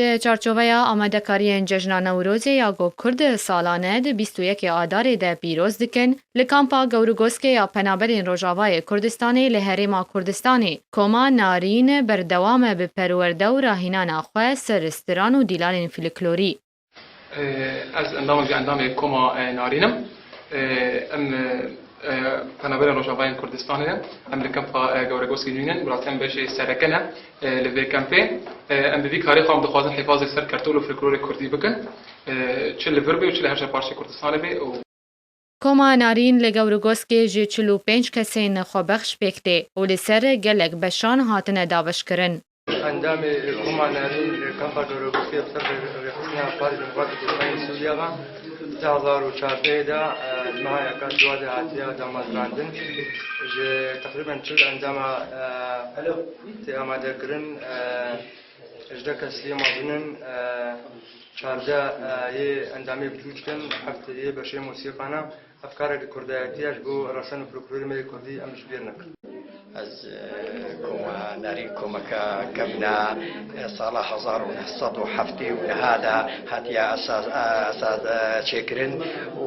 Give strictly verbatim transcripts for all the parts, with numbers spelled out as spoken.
Di çarçoveya amadekariyên Cejna Newrozê ya ku Kurd salane di bîst û yekê Adarê de pîroz dikin, li kampa Gewrigoskê ya Penaberên Rojavayê Kurdistanê li Herêma Kurdistanê, Koma Narîn berdewam e bi perwerde û rahînana xwe ser stiran û dîlanên folklorî. Ez endamekî endamê Koma, e, Narîn im. E, em, e, e, Penaberên Rojavayên Kurdistanê ne. Em li kempa, e, Gewregoskê nûnin. Bi rastî em beşê sereke ne, e, li vê kempê. E, em bi vî karê xwe em dixwazin hêfazê ser kertûl û folklorê kurdî bikin. E, çi li vir bê û çi li her çar parçeyê Kurdistanê bê û Koma Narîn li Gewrigoskê ji çil û pênc kesên xwebexş pêk tê û li ser gelek beşan hatine dabeşkirin. Endamê Koma Nerîn li kampa Dorogoskê bi ser rêxistina Partî Demokratîk Kurdistanê Sûriya ve di hezar û çardehê de, e, di meha yeka duwa de hatiye damezrandin. Ji teqrîben çil endama, e, tê amadekirin, e, hejdeh kes yê mezin in, e, çardeh, e, yê endamê biçûçik in, heft yê beşê mosîqan e. Ev kareke kurdayetî ye, ji bo resen û folklorê me yê kurdî em ji bîr nekin. Ez, e, Koma Nerîn komeke kevn e, e, sala hezar û neh sed û heftê û neh de hatiye esas, e, esas, e, çêkirin û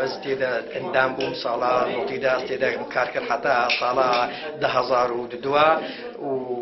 ez tê de endam bûm, sala notî de ez tê de kar kir heta sala du hezar û du û